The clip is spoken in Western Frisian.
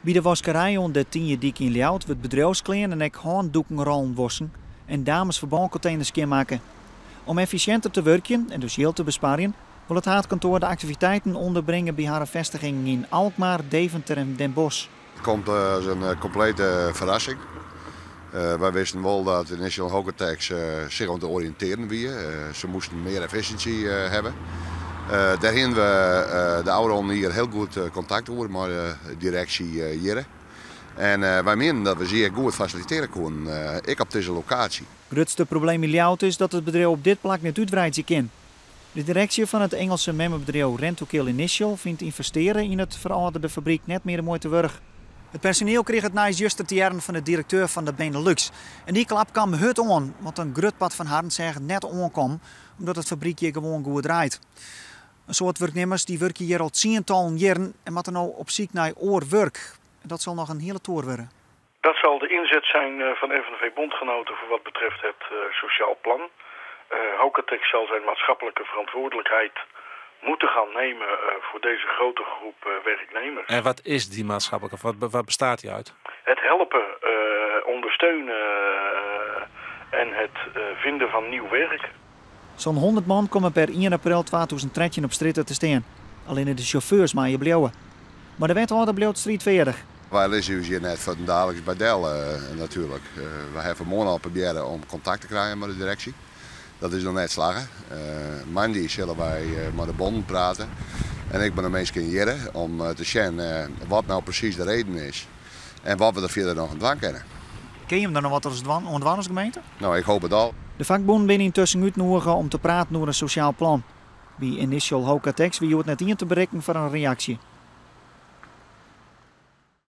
By de waskerij oan de Tynjedyk yn Ljouwert wurdt bedriuwsklean en ek hândoekenrollen wosken en damesferbânkonteners skjinmakke. Om effisjinter te wurkjen en dus jild te besparjen, wol it haadkantoar de aktiviteiten ûnderbringe by harren festigingen yn Alkmaar, Deventer en Den Bosch. It komt as in komplete ferrassing. Wy wisten wol dat Initial Hocatex sich oan it oriïntearjen wie. Se moasten mear efficiency hawwe. Dêr hiene we de ôfrûne jier hiel goed kontakt oer mei de direksje hjirre. En wy mienden dat we se hjir goed fasilitearje koenen, ek op dizze lokaasje. Grutste probleem yn Ljouwert is dat it bedriuw op dit plak net útwreidzje kin. De direksje fan it Ingelske memmebedriuw Rentokil Initial fynt ynvestearje yn it ferâlderde fabryk net mear de muoite wurdich. It personiel krige it nijs juster te hearren fan de direkteur fan de Benelux. En dy klap kaam hurd oan, want in grut part fan harren seach it net oankommen, omdat it fabryk hjir gewoan goed draait. In soad wurknimmers dy wurkje hjir al tsientallen jierren en moatte no op syk nei oar wurk. En dat sil noch in hiele toer wurde. Dat zal de inzet zijn van FNV Bondgenoten voor wat betreft het sociaal plan. Hocatex zal zijn maatschappelijke verantwoordelijkheid moeten gaan nemen voor deze grote groep werknemers. En wat is die maatschappelijke? Wat bestaat die uit? Het helpen, ondersteunen en het vinden van nieuw werk. Sa'n 100 man komme per 1 april 2013 op strjitte te stean. Allinne de sjauffeurs meie bliuwe. Mar de wethâlder bliuwt striidfeardich. Wy lizze ús hjir net fuortendaliks by del natuerlik. Wy hawwe fan 'e moarn al probearre om kontakt te krijen mei de direksje. Dat is noch net slagge. Moandei sille wy mei de bonnen prate en ek mei de minsken hjirre om te sjen wat no presys de reden is en wat we der fierder noch oan dwaan kinne. Kinne jim der noch wat oan dwaan as gemeente? No, ik hoop it al. De fakbûnen binne yntusken útnoege om te praten oer in sosjaal plan. By Initial Hocatex wie hjoed net ien te berikken foar in reaksje.